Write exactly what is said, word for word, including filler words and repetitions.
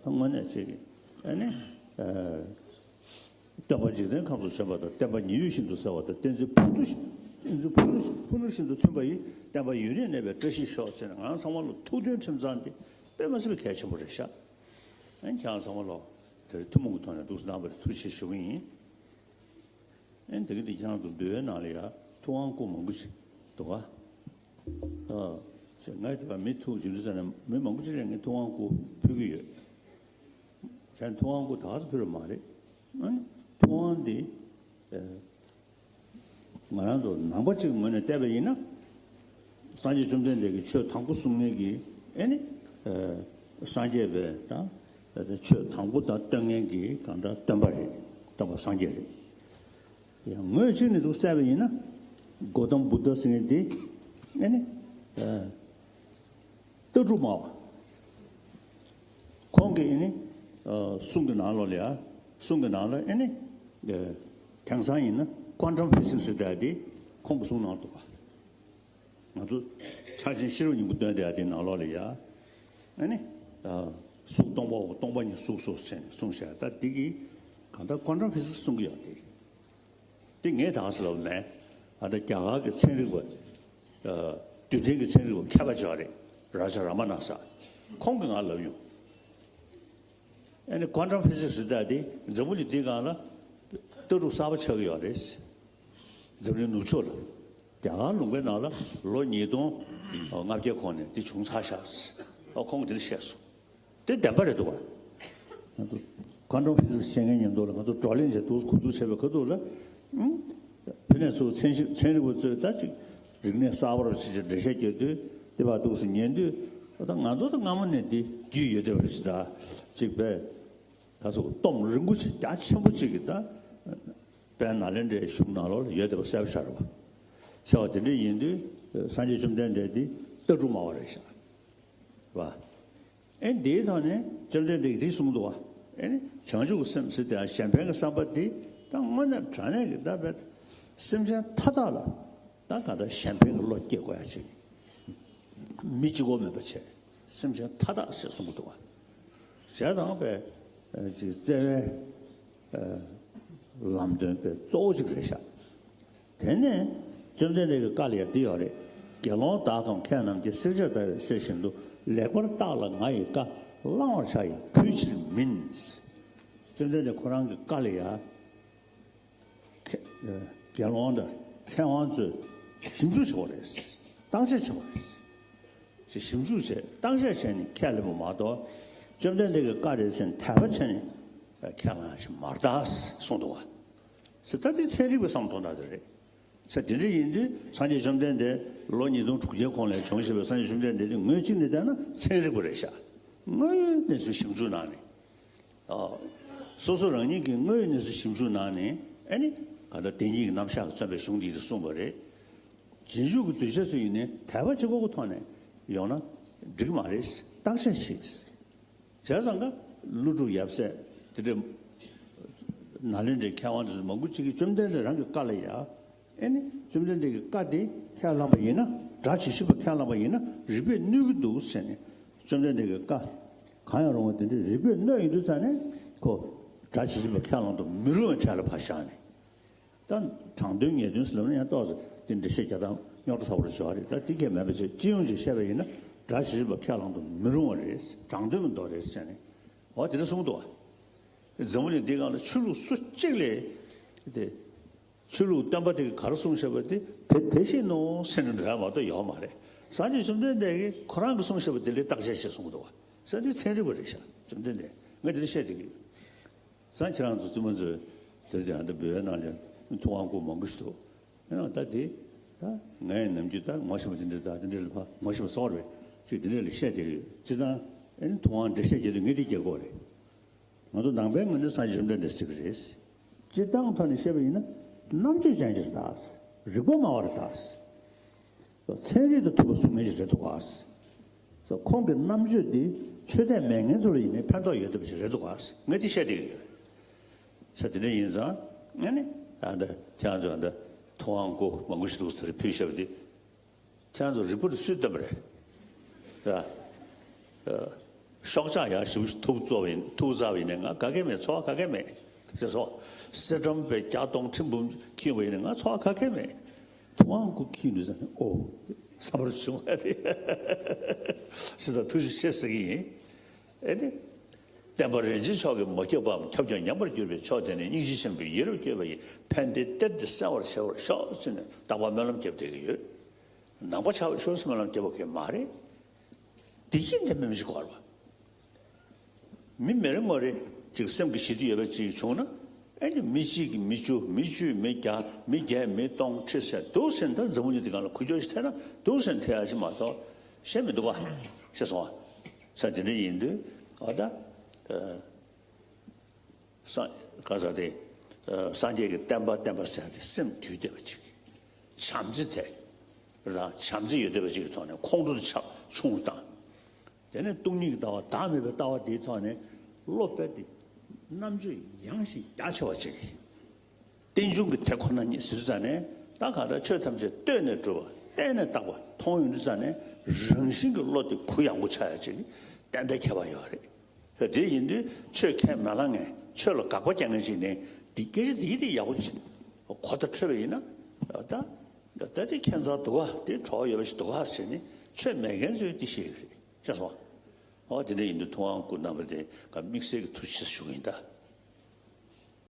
དངོས་གནས་ཅིག་ཨ་ནི། སྟོན་པ་འཇིག་རྟེན་ཁམས་སུ་བྱོན་པ་དང་། བསྟན་པ་ཉི་འོད་བཞིན་དུ་གསལ་བ་དང་། བསྟན་འཛིན་ཕུ་ནུ་བཞིན། བསྟན་འཛིན་ཕུ་ནུ་བཞིན། ཕུ་ནུ་བཞིན་དུ་མཐུན་པ་ཡི། བསྟན་པ་ཡུན་རིང་གནས་པའི་བཀྲ་ཤིས་ཤོག་ཟེར་ནས། ང་རང་ཚང་མ་ལ་ཐུགས་མཐུན་ཁྲིམས་གཙང་འདི་དཔེ་མ་སྲིད་པའི་གལ་ཆེན་པོ་རེད་ཤག་ཨ་ནི་ཁྱེད་རང་ཚང་མ་ལ་དེར་ཐུན་མོང་གི་ཐོག་ནས་འདུག་སེ་གནང་བར་ཐུགས་རྗེ་ཆེ་ཞུ་གི་ཡིན། ཨེ་འདི་གི་འདི་ཁྱེད་རང་ཚོ་འབུལ་བའི་ནང་ལ་ཡ་ཐུབ་དབང་སྐུ་མང་པོ་ཞིག་འདུག་ག་ཨ། ཅེས་ངས་དེ་བ་མི་ཐུག་རྒྱུ་འདི་ཟེར་ནས་མི་མང་པོ་ཅིག་ལ་ངས་ཐུབ་དབང་སྐུ་ཕུལ་གྱི་ཡོད། གཞན་ཐུབ་དབང་སྐུ་ད་ག་ཚོད་ཕུལ་བ་མ་རེད། ཨ་ནི་ཐུབ་དབང་འདི་ཨེ་ང་རང་ཚོ་ནང་པ་ཅིག་ངོས་ནས་བལྟས་པ་ཡིན་ན། སངས་རྒྱས་བཅོམ་ལྡན་འདས་ཀྱིས་ཆོས་དང་པོ་གསུང་མཁན་གྱི་ཨེ་ནི་ཨེ་སངས་རྒྱས་པའི་ད་ཆོས་དང་པོ་ད་སྟོན་མཁན་གྱི་གང་ལྟར་སྟོན་པ་རེད། སྟོན་པ་སངས་རྒྱས་རེད། ཡང་ངོས་གཅིག་ནས་འདུག་བལྟས་པ་ཡིན་ན། གོ་ཏམ་བུདྡྷ་ཟེར་མཁན་དེ་ཨེ་ནི་ཨེ་ལྟ་གྲུབ་སྨྲ་བ། ཁོང་གི་ཨེ་ནི་ཨེ་གསུང་གི་ནང་ལོགས་ལ་ཡ། གསུང་གི་ནང་ལ་ཨེ་ནི་ཨེ་དེང་སང་ཡིན་ན་ཀོན་ཊམ་ཕི་ཟིག་སི་ཟེར་ཡ་དེ་ཁོང་གི་གསུང་ནང་འདུག་ག་ང་ཚོ་ཕྱག་ཆེན་ཤེས་རབ་སྙིང་པོ་སྟོན་བསྡད་ཡ་དེ་ནང་ལོགས་ལ་ཡ། ཨ་ནི། ཨ། གཟུགས་སྟོང་པའོ། སྟོང་པ་ཉིད་གཟུགས་སོ་ཞེས་གསུངས་བཞག་ད་འདི་གི་གང་ལྟར་ཀོན་ཊམ་ཕི་ཟིག་སི་གསུང་གི་ཡོད་དེ། འདི་ངས་ད་ག་ཟེ་ལབ་མེད། ཨ་ད་རྒྱ་གར་གྱི་ཚན་རིག་པ། ཨ། རྡུལ་ཕྲན་གྱི་ཚན་རིག་པ་མཁས་པ་ཅིག་ཡོད་རེད། རཱ་ཇ་ར་མ་ན་ས། ཁོང་གིས་ང་ལབ་མྱོང་། ཨ་ནི་ཀོན་ཊམ་ཕི་ཟིག་སི་ཟེར་ཡ་དེ་འཛམ་བུ་གླིང་འདིའི་སྒང་ལ་ལྟ་གྲུབ་གསར་པ་ཆགས་ཀྱི་ཡོད་རེད། འཛམ་གླིང་ནུབ་ཕྱོགས་ལ། རྒྱ་གར་ལུང་པའི་ནང་ལ་ལོ་ཉིས་སྟོང་ལྔ་བརྒྱ་གོང་ནས་འདི་བྱུང་ཚར་ཤག་ཨ་ཁོང་གིས་འདི་འདྲ་བཤད་སོང་། དེ་བདེན་པ་རེད་འདུག་ག་ང་ཚོ་ཀོན་ཊམ་ཕི་ཟིག་སི་ཤེས་མཁན་མཉམ་དུ་ལ་ང་ཚོ་བགྲོ་གླེང་བྱས་འདུག་གོ་འདུག་བྱས་པའི་ཁ་ཐུག་ལ། ཨང་། དེ་ནས་ཚུར་ཚན་ཞིབ་ཚན་རིག་པ་ཚོས་ད་ཅིག་རིག་གནས་གསར་པ་རུ་ཞིག་ཅིག་འགྲེལ་བཤད་རྒྱག་དུས་དེ་བར་འདུག་སེ་ཉན་དུས། ད་ང་ཚོ་ད་སྔ་མོ་ནས་འདི་རྒྱུས་ཡོད་བསྡད་པ་ཞིག་ད་ཅིག་པས། ད་སོ་སྟོབས་རིན་པོ་ཆེ་རྒྱ་ཆེན་པོ་ཅིག་གི་ད་དཔལ་ནཱ་ལེནྡྲའི་གཞུང་ནང་ལོགས་ལ་ཡོད་བསྡད་པ་གསལ་པོ་ཤར་བ། ཟེར་བ་དེ་འདྲ་ཡིན་དུས་སངས་རྒྱས་བཅོམ་ལྡན་འདས་འདི་ལྟ་གྲུབ་སྨྲ་བ་རེད་ཤག་བ། ཨེ་འདིའི་ཐོག་ནས་བཅོམ་ལྡན་འདས་ཀྱིས་འདི་གསུངས་འདུག་བ། ཨེ་ནི་བྱང་ཆུབ་ཀྱི་སེམས་ཟེར་དེ་གཞན་ཕན་གྱི་བསམ་པ་འདི་ད་དངོས་གནས་དྲང་གནས་ཀྱི་ད་བས་སེམས་ཅན་མཐའ་དག་ལ་ད་ག་ད་གཞན་ཕན་གྱི་བློ་སྐྱེ་དགོས་ཡ་ཅིག་མི་གཅིག་པོ་མེད་པ་བྱས། སེམས་ཅན་མཐའ་དག་ཞེས་གསུངས་འདུག་བ། བྱས་ཙང་པས་ཅིག་བརྩེ་བའི་ལམ་སྟོན་པའི་གཙོ་བོ་ཅིག་རེད་ཤག་དེ་ནས་བཅོམ་ལྡན་འདས་ཀྱི་བཀའ་ལ་ཡང་འདི་ཡོད་རེད། དགེ་སློང་དག་གམ་མཁས་རྣམས་ཀྱིས། བསྲེགས་བཅད་བརྡར་བའི་གསེར་བཞིན་དུ། ལེགས་པར་བརྟགས་ལ་ང་ཡི་བཀའ། བླང་བར་བྱ་ཡི་གུས་ཕྱིར་མིན། བཅོམ་ལྡན་འདས་ཁོ་རང་གི་བཀའ་ལ་ཡང་དགེ་སློང་དང་མཁས་དབང་ཚོས་ཞིབ་འཇུག་བྱེད་དགོས་རེད། བརྟག་དཔྱད་བྱེད་དགོས་རེད། ཞེས་ཞིབ་འཇུག་བྱས་བརྟག་དཔྱད་བྱས་ནས་ཁས་ལེན་པ་མ་གཏོགས། བཅོམ་ལྡན་འདས་ཀྱི་བཀའ་རེད་ཟེར་ནས་དད་པ་བྱས་ནས་ཁས་བླངས་ཡ་ཞིག་མ་རེད་ད་གསུངས་འདུག་བ། ཟེར་ད་དེ་ཚན་རིག་པའི་བསམ་བློ་གཏོང་སྟངས་དེ་རེད། ཟེར་དེ་འདྲ་ཡིན་དུས་སངས་རྒྱས་བཅོམ་ལྡན་འདས་ལོ་ཉིས་སྟོང་དྲུག་བརྒྱའི་གོང་ལ་བྱུང་བཞིན་པའི་སངས་རྒྱས་བཅོམ་ལྡན་འདས་དེ་ངོས་གཅིག་ནས་བལྟས་ན་ཚན་རིག་པ་རེད་ཤག་དངོས་ཡོད་གནས་ཚུལ་ཞིབ་འཇུག་གནང་ནས། ཨ། སོ་སོ་རང་ཉིད་ཀྱིས་དངོས་ཡོད་གནས་ཚུལ་ཞིབ་འཇུག་གནང་ནས་ཨ་ནི་གང་ལྟར་བདེན་གཉིས་ཀྱི་རྣམ་གཞག་གིས་མཚོན་པའི་གཞུང་འདི་ཡིན་དུ་གསུངས་པ་རེད། རྗེས་འཇུག་གི་གདུལ་བྱ་ཚོ་ཡིན་ནའི་དད་པ་གཅིག་པོ་གི་ཐོག་ནས་ཡོང་ན་འགྲིག་མ་རེད། བརྟག་དཔྱད་བྱེད། བྱས་ཙང་ཀ་ཀླུ་སྒྲུབ་ཡབ་སྲས་དེ་འདྲ་ནཱ་ལེནྡྲའི་མཁས་དབང་དེ་ཚོ་མང་པོ་ཅིག་གིས་བཅོམ་ལྡན་འདས་རང་གི་བཀའ་ལ་ཡ། ཨེ་ནི་བཅོམ་ལྡན་འདས་ཀྱི་བཀའ་དེ་ཁས་བླངས་པ་ཡིན་ན། སྒྲ་ཇི་བཞིན་པ་ཁས་བླངས་པ་ཡིན་ན་རིགས་པས་གནོད་ཀྱི་འདུག་ཟེར་ནས། བཅོམ་ལྡན་འདས་ཀྱི་བཀའ་གང་ཡང་རུང་བ་དེ་འདྲའི་རིགས་པས་གནོད་ཡོང་དུས་ཙ་ནས་ཁོ་སྒྲ་ཇི་བཞིན་པ་ཁས་བླངས་དུ་མི་རུང་བའི་གྲས་ལ་ཕར་བཞག་ནས། ད་དྲང་དོན་ངེས་དོན་ཟེར་ལབ་ན་ཡང་ཏོག་ཙམ་དེ་འགྲེལ་བཤད་རྒྱག་སྟངས་རྙོག་དྲ་ཚ་པོ་རུ་བྱུང་བ་རེད། ད་དེ་གས་མེད་པ་བྱས་སྤྱི་ཡོངས་ཀྱིས་བཤད་པ་ཡིན་ན་སྒྲ་ཇི་བཞིན་པ་ཁས་བླངས་དུ་མི་རུང་བ་རེད། དྲང་དོན་གྱི་མདོ་རེད་ཟེར་ནས། འོ་དེ་འདྲ་གསུངས་འདུག་བ། འཛམ་བུ་གླིང་འདིའི་སྒང་ལ་ཆོས་ལུགས་སུ་གཅིག་ལས་དེ། ཆོས་ལུགས་བསྟན་པ་དེ་གིས་ག་རེ་གསུངས་བཞག་པ་དེ་དེ་དེ་བཞིན་ནོ་ཟེར་ནས་འགྲོ་ཡ་མ་གཏོགས་ཡོད་མ་རེད། སངས་རྒྱས་བཅོམ་ལྡན་འདས་ཀྱིས་ཁོ་རང་གིས་གསུངས་བཞག་པ་དེ་ལ་བརྟག་དཔྱད་བྱེད་གསུངས་འདུག་བ། ས་དེ་ཚན་རིག་པ་རེད་ཤག་བཅོམ་ལྡན་འདས་ངས་དེ་འདྲ་བཤད་བསྡད་ཀྱི་ཡོད། སང་ཁྱེད་རང་ཚོ་བཙུན་མ་ཚོས་དེར་དེ་ཨ་འདྲ་འབུལ་བའི་ནང་ལ་ཐུབ་དབང་སྐུ་མང་པོ་ཞིག་འདུག་ཨེ་ནང་ད་དེ་ད་ངས་ནམ་རྒྱུན་ད་ངོ་ཤེས་པ་དེ་འདྲ་ད་དེ་འདྲ་ལ་ཕ་ངོ་ཤེས་པ་སོགས་རེད་ཅིག་དེ་འདྲ་ལ་བཤད་བསྡད་ཀྱི་ཡོད། སྤྱིར་བཏང་ཨེ་ནི་ཐུབ་དབང་འགྲེལ་བཤད་རྒྱག་དུས་ངས་དེ་རྒྱག་དགོས་རེད། ང་ཚོ་ནང་པའི་ངོས་ནས་སངས་རྒྱས་བཅོམ་ལྡན་འདས་ཟེར་གྱི་རེད། སྤྱིར་བཏང་ཐོག་ནས་བཤད་པ་ཡིན་ན་རྣམ་དཔྱོད་ཅན་གྱི་རེད་ད། རིག་པ་སྨྲ་བ་རེད་ད། ཚན་རིག་དང་མཐུན་པ་གསུང་མཁན་ཞིག་རེད་འདུག་ག་ཁོང་གི་རྣམ་དཔྱོད་འདི་ཆོས་དད་མེད་མཁན་ཚོ་ལ་ཡིན་ནའི་ཕན་ཐོགས་ཡོད་བསྡད་པ་ཞིག་རེད་འདུག་ག་ངས་དེ་བཤད་བསྡད་ཀྱི་ཡོད། ས་དེ་འདྲ་ཡིན་ཙང་ཨ་ནི་ད་ལྟ་ཁྱེད་རང་ཚོ་ད་ལྟ་ཐུབ་དབང་སྐུ་མང་པོ་ཞིག་འདུག་དེ་རིང་ཕུལ་བཞག་པ་འདི། ཁྱེད་རང་ཚོ་རིག་པ་དེ་སུས་བཏོན་པ་རེད། ཡ། ཨ། ཤོག་ཆག་ཡག་ཞིབ་ཐུག་བཙོ་བ་ཡིན། ཐུག་ཟ་བ་ཡིན་ནའི་ང་ག་གེ་མེད། ཚོར་བ་ག་གེ་མེད། ཅེས་སོ། གསེར་སྦྲམ་པའི་བརྒྱ་སྟོང་ཁྲི་འབུམ་འཁྱིལ་བ་ཡིན་ནའི་ང་ཚོར་བ་ག་གེ་མེད། ཐུབ་དབང་སྐུ་འཁྱིལ་ནུས་ཟེར་ནས་ཨོ་བསམ་པར་བྱུང་བ་དེ། ཞེ་ས་ཐུགས་རྗེ་ཆེ་ཟེར་གྱི་ཡིན། ཨེ་ནི། བསྟན་པ་རིན་ཆེན་མཆོག་གིས་མ་ཁྱབ་པའམ་ཁྱབ་ཀྱང་ཉམས་པར་གྱུར་པའི་མཆོག་དེ་ནི་སྙིང་རྗེ་ཆེན་པོས་ཡིད་རབ་བསྐྱོད་པ་ཡི་ཕན་བདེའི་གཏེར་འདི་གསལ་བར་བྱེད་པར་ཤོག་ཅེས་ནས་རྟག་པར་སྨོན་ལམ་བརྒྱབ་བསྡད་ཀྱི་ཡོད། ནང་པ་ཆགས་པའི་ཤོག་སྨོན་ལམ་བརྒྱབ་པ་གི་མ་རེད། བདེ་སྐྱིད་ལྡན་པའི་མི་ཞིག་དགོས་རེད་པ། མི་མི་རེ་ངོ་རེ་ཅིག་སེམས་ཀྱི་ཞི་བདེ་ཡོད་པ་ཅིག་བྱུང་ན། ཨེ་ནི་མི་གཅིག་གིས་མི་བཅུ། མི་བཅུས་མི་བརྒྱ། མི་བརྒྱས་མི་སྟོང་ཁྲི་ཟེར་འདུག་ཟེར་ད་འཛམ་བུ་གླིང་འདི་སྒང་ལ་འགུལ་སྐྱོད་ཞིག་ཐེབས་ན་འདུག་ཟེར་ཐེབས་ཡ་ཞིག་མ་གཏོགས་ཤེས་མི་འདུག་ག་ཤེས་སོང་བ། ས་དེ་འདྲ་ཡིན་དུས་ཨ་ད། སངས་ག་ཟེར་དེ། སངས་རྒྱས་ཀྱི་བསྟན་པ་བསྟན་པ་ཟེར་དེ་སེམས་དུལ་བསྡད་པ་ཅིག་བྱམས་བརྩེ་དེ། རང་བྱམས་བརྩེ་ཡོད་བསྡད་པ་ཅིག་གི་ཐོག་ནས་ཁོང་ཁྲོ་ཆགས་ཆུང་རུ་བཏང་། དེ་ནས་སྟོང་ཉིད་ཀྱི་ལྟ་བ་བདག་མེད་པའི་ལྟ་བ་དེའི་ཐོག་ནས་བློ་རྦད་དེ་རྣམ་དཔྱོད་ཡངས་ཤིང་རྒྱ་ཆེ་བ་ཅིག་རྟེན་འབྱུང་གི་དེ་ཁོ་ན་ཉིད་ཟེར་དུས་ཙ་ནས་ད་གང་ལྟར་ཆོས་ཐམས་ཅད་ལྟོས་ནས་གྲུབ་པ། བལྟས་ནས་རྟག་པ་མཐོང་ཡོང་དུས་ཙ་ནས་རང་བཞིན་གྱི་བློ་དེ་གུ་ཡངས་པོ་ཆགས་ཡ་ཅིག་ཏན་ཏན་ཁྱད་པར་ཡོད་རེད། དེ་ཡིན་དུས་ཆོས་ཁས་མ་བླངས་མཁན། ཆོས་ལ་དགག་པ་རྒྱག་མཁན་ཞིག་ནས་འདི་སྐད་ཆ་འདི་དེ་ཡག་པོ་ཅིག་གོ་བརྡ་འཕྲོད་པ་ཡིན་ན། ད་ད་དེ་ཁྱད་མཚར་འདུག་ག་དེ་བྲོ་བ་ཡོད་པ་ཞིག་འདུག་ག་ཟེར་ནས་ཆོས་མེད་མཁན་ཚོས་དེ་ཤེས་ཀྱི་རེད། ཤེས་སོང་ཨོ་དེ་འདྲ་ཡིན་དུས་ཐུབ་དབང་སྐུ་རྣམ་པ་དེ་ག་དམིགས་བསལ་གྱི་ཐུགས་རྗེ་ཆེ་ཞུ་གི་ཡིན་ད།